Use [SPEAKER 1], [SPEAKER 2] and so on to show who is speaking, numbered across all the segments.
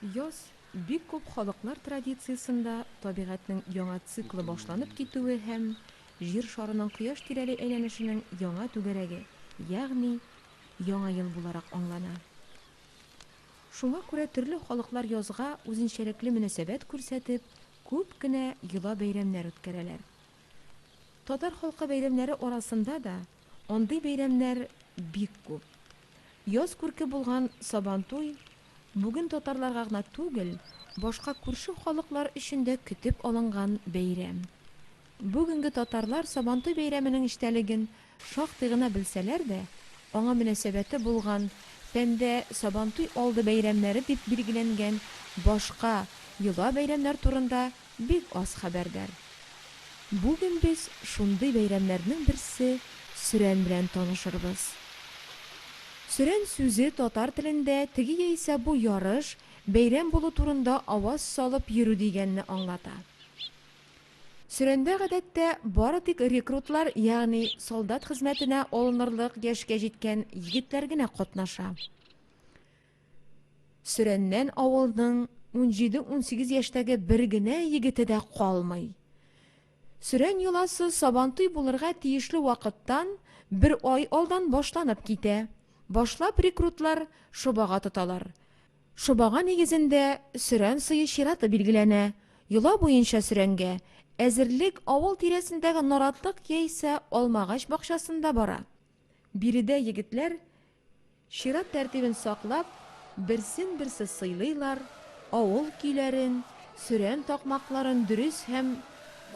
[SPEAKER 1] Яз, бик күп халыклар традициясендә табигатьнең яңа циклы башланып китүе һәм Җир шарының Кояш тирәли әйләнешенең яңа түгәрәге, ягъни Яңа ел буларак аңлана. Шуңа күрә төрле халыклар язга үзенчәлекле мөнәсәбәт күрсәтеп, күп кенә йола-бәйрәмнәр үткәрәләр. Татар халкы бәйрәмнәре арасында да андый бәйрәмнәр бик күп. Яз күрке булган Сабантуй бүген татарларга гына түгел, башка күрше халыклар өчен дә көтеп алынган бәйрәм. Бүгенге татарлар Сабантуй бәйрәменең эчтәлеген шактый гына белсәләр дә, аңа мөнәсәбәте булган, фәндә Сабантуй алды бәйрәмнәре дип билгеләнгән башка йола-бәйрәмнәр турында бик аз хәбәрдар. Бүген без шундый бәйрәмнәрнең берсе, Сөрән белән танышырбыз. Сөрән сүзе татар телендә теге яисә бу ярыш, бәйрәм булу турында аваз салып йөрү дигәнне аңлата. Сөрәндә гадәттә бары тик рекрутлар, ягъни солдат хезмәтенә алынырлык яшькә җиткән егетләр генә катнаша. Сөрәннән авылның унҗиде-унсигез яшьтәге бер генә егете дә калмый. Сөрән йоласы Сабантуй булырга тиешле вакыттан бер ай алдан башланып китә. Башлап рекрутлар шобага тоталар. Шобага нигезендә сөрән сые чираты билгеләнә. Йола буенча сөрәнгә әзерлек авыл тирәсендәге наратлык яисә алмагач бакчасында бара. Биредә егетләр Чират тәртибен саклап, берсен-берсе сыйлыйлар, авыл көйләрен, сөрән такмакларын дөрес һәм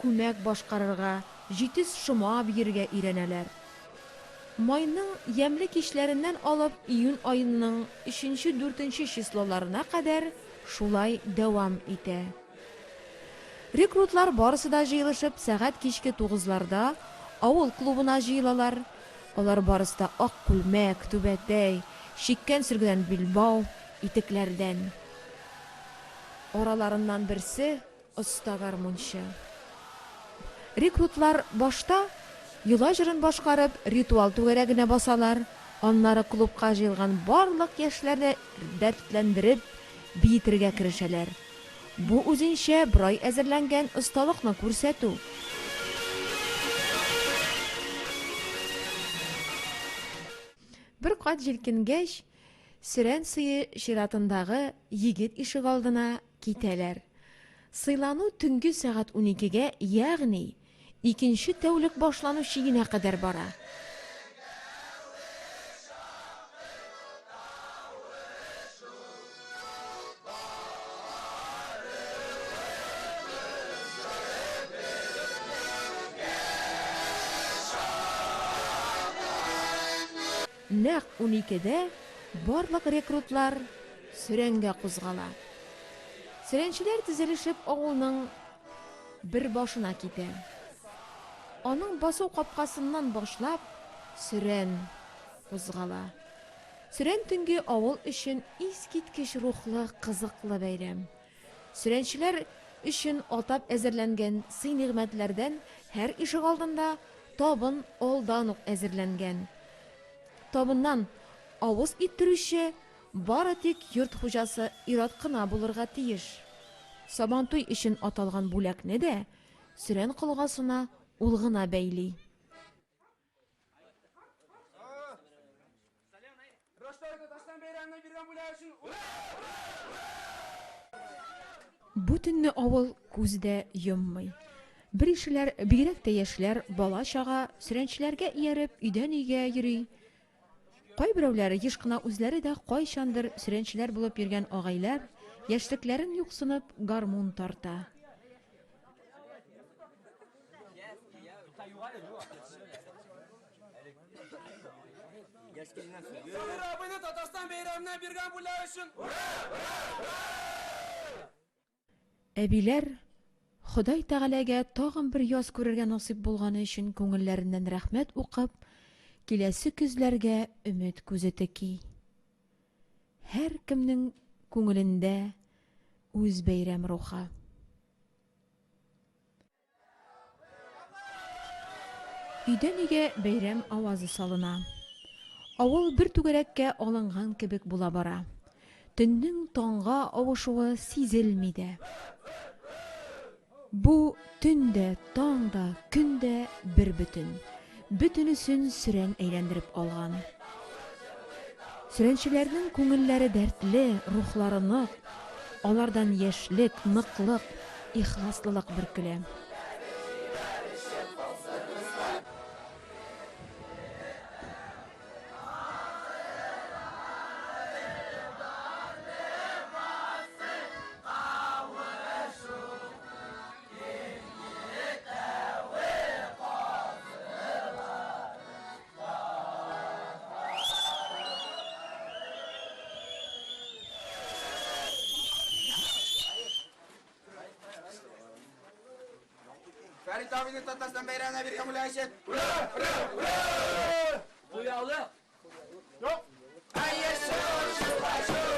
[SPEAKER 1] күмәк башкарырга, җитез шома биергә өйрәнәләр. Майның ямьле кичләреннән алып июнь аеның өченче-дүртенче числоларына кадәр шулай дәвам итә. Рекрутлар барысы да җыелышып сәгать кичке тугызларда авыл клубына җыелалар. Алар барысы да ак күлмәк, түбәтәй, чиккән сөлгедән билбау, итекләрдән. Араларыннан берсе, оста гармунчы. Рекрутлар башта, йола җырын башкарып, ритуал түгәрәгенә басалар, аннары клубка җыелган барлык яшьләрне дәртләндереп биетергә керешәләр. Бу үзенчә бер ай әзерләнгән осталыкны күрсәтү. Бер кат җилкенгәч, сөрән сые чиратындагы егет ишегалдына китәләр. Сыйлану төнге сәгать уникегә, ягъни икенче тәүлек башлану чигенә кадәр бара. Нәкъ уникедә барлык рекрутлар сөрәнгә кузгала. Сөрәнчеләр тезелешеп авылның бер башына китә. Аның басу капкасыннан башлап сөрән кузгала. Сөрән төнге авыл өчен искиткеч рухлы, кызыклы бәйрәм. Сөрәнчеләр өчен атап әзерләнгән сый-нигъмәтләрдән һәр ишегалдында табын алдан ук әзерләнгән. Табыннан авыз иттерүче бары тик йорт хуҗасы ир-ат кына булырга тиеш. Сабантуй өчен аталган бүләкне дә сөрән колгасына ул гына бәйли. Бу төнне авыл күз дә йоммый. Беришеләр, бигрәк тә яшьләр, бала-чага, сөрәнчеләргә ияреп, өйдән-өйгә йөри. Кайберәүләре, еш кына үзләре дә кайчандыр сөрәнчеләр булып йөргән агайлар, яшьлекләрен юксынып, гармун тарта.
[SPEAKER 2] Сабир абыйны Татарстан бәйрәменә биргән бүләк өчен ура! Ура! Ура!
[SPEAKER 1] Әбиләр Ходай Тәгаләгә тагын бер яз күрергә насыйп булганы өчен күңелләреннән рәхмәт укып, киләсе көзләргә өмет күзе теки. Һәркемнең күңелендә үз бәйрәм рухы. Өйдән өйгә бәйрәм авазы салына. Авыл бер түгәрәккә алынган кебек була бара. Төннең таңга авышуы сизелми дә. Бу төн дә, таң да, көн дә бер бөтен. Бөтенесен сөрән әйләндереп алган. Сөрәнчеләрнең күңелләре дәртле, рухлары нык, алардан яшьлек, ныклык, ихласлылык бөркелә.
[SPEAKER 2] Фәрит абыйның Татарстан бәйрәменә биргән бүләк өчен. Ура! Ура! Ура! Буялык. Юк. Әйе, шул, шулай, шул.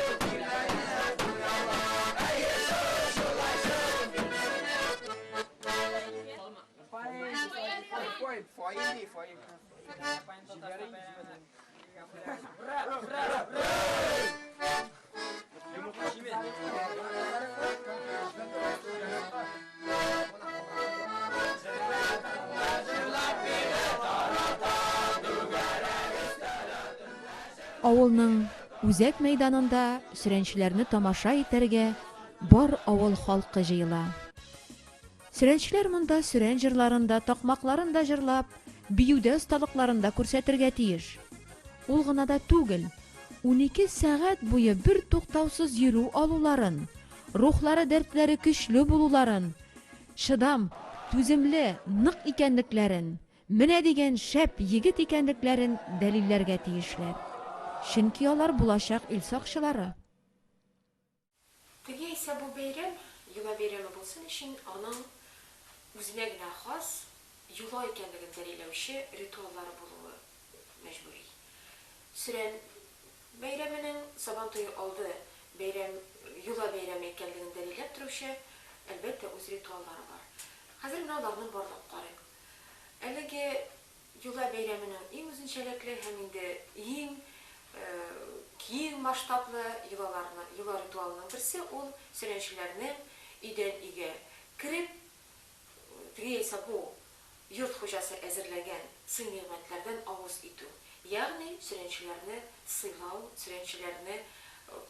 [SPEAKER 1] Авылның үзәк мәйданында сөрәнчеләрне тамаша итәргә бар авыл халкы җыела. Сөрәнчеләр монда сөрән җырларын да, такмакларын да җырлап, биюдә осталыкларын да күрсәтергә тиеш. Ул гына да түгел, 12 сәгать буе бертуктаусыз йөрү алуларын, рухлары-дәртләре көчле булуларын, чыдам, түземле, нык икәнлекләрен, менә дигән шәп егет икәнлекләрен дәлилләргә тиешләр. Чөнки алар булачак ил сакчылары. Теге яисә бу бәйрәм йола бәйрәме булсын өчен аның үзенә генә хас йола икәнлеген дәлилләүче ритуаллары булуы мәҗбүри. Сөрән бәйрәменең Сабан туе алды бәйрәм, йола бәйрәме икәнлеген дәлилләп торучы, әлбәттә, үз ритуаллары бар. Хәзер менә аларны барлап карыйк. Әлеге Йола бәйрәменең иң үзенчәлекле һәм инде иң киң масштаблы йолаларны, йола ритуалының берсе ул сөрәнчеләрнең өйдән өйгә кереп, теге яисә бу йорт хуҗасы әзерләгән сый-нигъмәтләрдән авыз итү, ягъни сөрәнчеләрне сыйлау, сөрәнчеләрне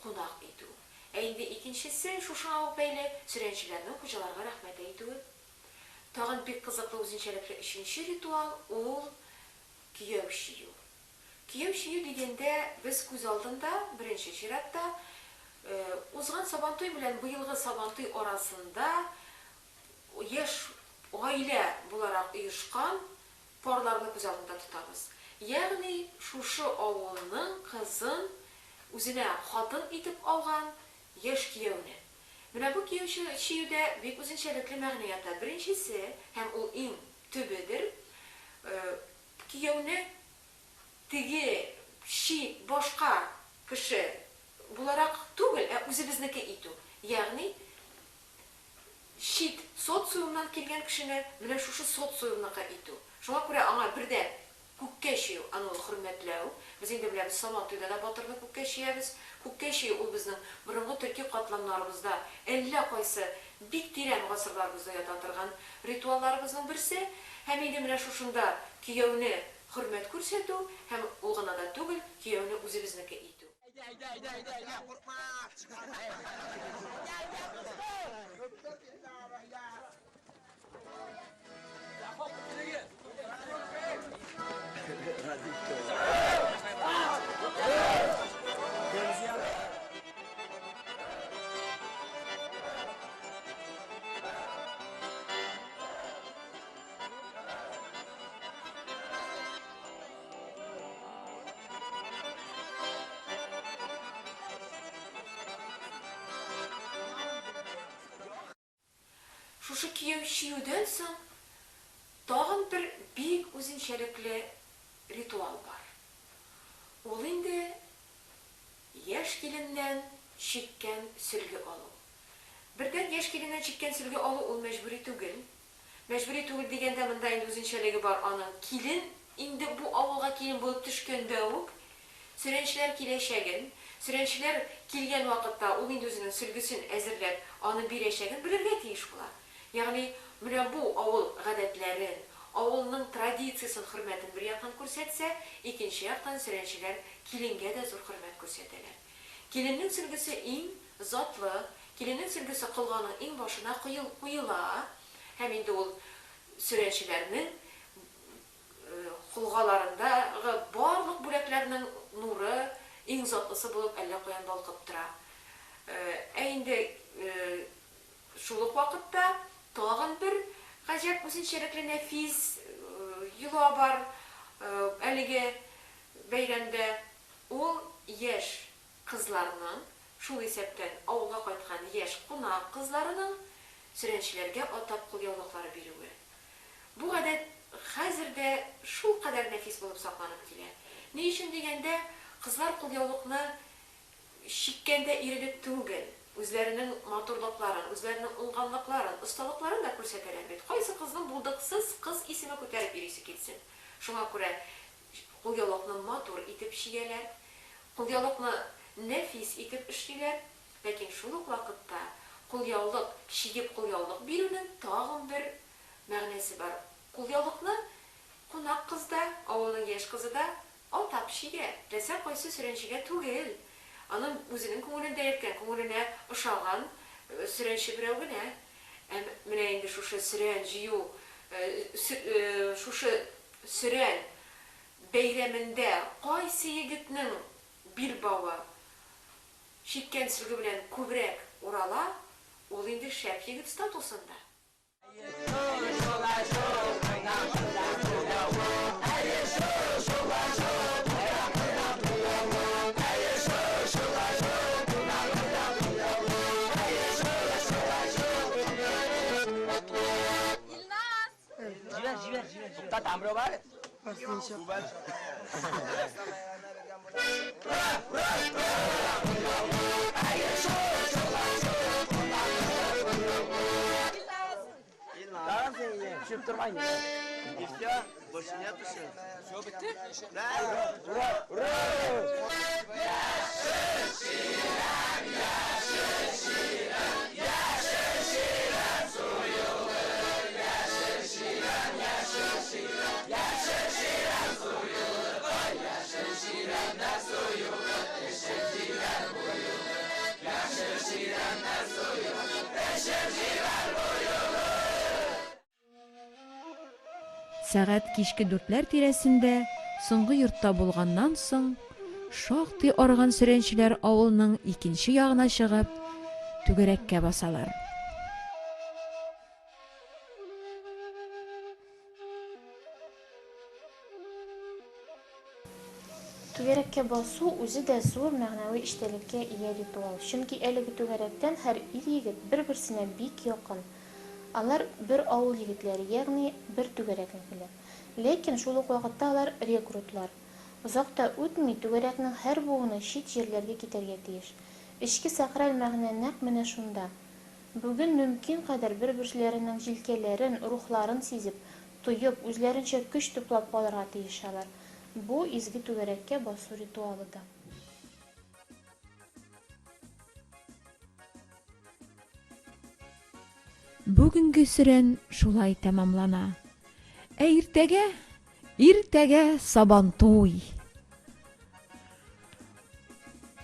[SPEAKER 1] кунак итү. Ә инде икенчесе, шушыңа ук бәйле, сөрәнчеләрнең хуҗаларга рәхмәт әйтүе. Тагын бик кызыклы үзенчәлекле өченче ритуал, ул кияү чию. Кияү чию дигәндә без күз алдында, беренче чиратта, узган Сабантуй белән быелгы Сабантуй арасында яшь гаилә буларак оешкан парларны күз алдында тотабыз. Ягъни шушы авылның кызын үзенә хатын итеп алган яшь кияүне. Менә бу кияү чиюдә бик үзенчәлекле мәгънә ята. Беренчесе, һәм ул иң төбедер, кияүне теге чит, башка кеше буларак түгел, ә үзебезнеке итү. Ягъни, чит социумнан килгән кешене менә шушы социумныкы итү. Шуңа күрә аңа бердән Күккә чөю, аны ул хөрмәтләү. Без инде беләбез, Сабантуйда да батырны күккә чөябез. Күккә чөю ул безнең борынгы төрки катламнарыбызда әллә кайсы бик тирән гасырларыбызда ята торган ритуалларыбызның берсе. Һәм инде менә шушында кияүне хөрмәт күрсәтү һәм ул гына да түгел, кияүне үзебезнеке итү.
[SPEAKER 2] Әйдә, әйдә, әйдә, әйдә, әйдә, куркма. Әйдә, әйдә, дустым.
[SPEAKER 1] Шушы кияү чиюдән соң тагын бер бик үзенчәлекле ритуал бар. Ул инде яшь киленнән чиккән сөлге алу. Бердән, яшь киленнән чиккән сөлге алу ул мәҗбүри түгел. Мәҗбүри түгел дигәндә монда инде үзенчәлеге бар аның. Килен инде бу авылга килен булып төшкәндә үк. Сөрәнчеләр киләчәген, сөрәнчеләр килгән вакытта ул инде үзенең сөлгесен әзерләп, аны бирәчәген белергә тиеш була. Ягъни, менә бу авыл гадәтләрен, авылның традициясен хөрмәтен бер яктан күрсәтсә, икенче яктан сөрәнчеләр киленгә дә зур хөрмәт күрсәтәләр. Киленнең сөлгесе иң затлы, киленнең сөлгесе колганың иң башына куела һәм инде ул сөрәнчеләрнең Колгаларындагы барлык бүләкләрнең нуры иң затлысы булып әллә каян балкып тора. Ә инде шул ук вакытта тагын бер гаҗәп үзенчәлекле нәфис йола бар әлеге бәйрәмдә. Ул яшь кызларның, шул исәптән авылга кайткан яшь кунак кызларының сөрәнчеләргә атап кулъяулыклары бирүе. Бу гадәт хәзер дә шулкадәр нәфис булып сакланып килә. Ни өчен дигәндә, кызлар кулъяулыкны чиккәндә иренеп түгел, үзләренең матурлыкларын, үзләренең уңганлыкларын, осталыкларын да күрсәтәләр бит. Кайсы кызның булдыксыз кыз исеме күтәреп йөрисе килсен? Шуңа күрә кулъяулыкны матур итеп чигәләр, кулъяулыкны нәфис итеп эшлиләр, ләкин шул ук вакытта кулъяулык чигеп кулъяулык бирүнең тагын бер мәгънәсе бар. Кулъяулыкны кунак кыз да, авылның яшь кызы да атап чигә, теләсә кайсы сөрәнчегә түгел, аның үзенең күңелендә йөрткән, күңеленә ошаган сөрәнче берәү генә. Ә менә инде шушы сөрән җыю, шушы Сөрән бәйрәмендә кайсы егетнең билбавы чиккән сөлге белән күбрәк урала, ул инде шәп егет статусында.
[SPEAKER 2] Җибәр, җибәр, җибәр. Туктат, Амро бар. Төшеп тормай. И все, больше нету все. Все, бетте? Да. Ура, ура! Яшел чирәм, яшел чирәм, яшел чирәм суелды. Яшел чирәм, яшел чирәм, яшел чирәм суелды. Ой, яшел чирәмнәр суелды, эчеп җибәр бу юлы. Яшел чирәмнәр суелды, эчеп җибәр бу юлы.
[SPEAKER 1] Сәгать кичке дүртләр тирәсендә соңгы йортта булганнан соң, шактый арыган сөрәнчеләр авылның икенче ягына чыгып, түгәрәккә басалар.
[SPEAKER 3] Түгәрәккә басу үзе дә зур мәгънәви эчтәлеккә ия ритуал, чөнки әлеге түгәрәктән һәр ир-егет бер-берсенә бик якын. Алар бер авыл егетләре, ягъни бер түгәрәкнекеләр. Ләкин шул ук вакытта алар рекрутлар. Озак та үтми, түгәрәкнең һәр буыны чит җирләргә китәргә тиеш. Эчке сакраль мәгънә нәкъ менә шунда. Бүген мөмкин кадәр бер-берләренең җилкәләрен, рухларын сизеп, тоеп, үзләренчә көч туплап калырга тиеш алар. Бу, изге түгәрәккә басу ритуалы да.
[SPEAKER 1] Бүгенге сөрән шулай тәмамлана. Ә иртәгә, иртәгә Сабантуй!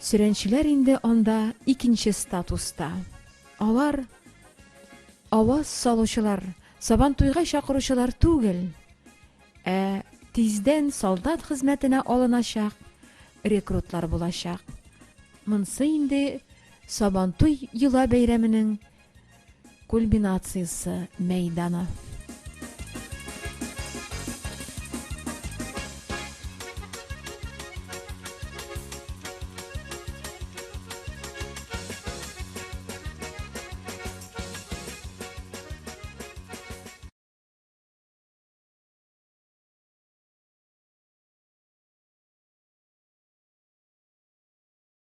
[SPEAKER 1] Сөрәнчеләр инде анда икенче статуста. Алар аваз салучылар, Сабантуйга чакыручылар түгел, ә тиздән солдат хезмәтенә алыначак рекрутлар булачак. Монсы инде Сабантуй йола бәйрәменең кульминациясе мәйданы.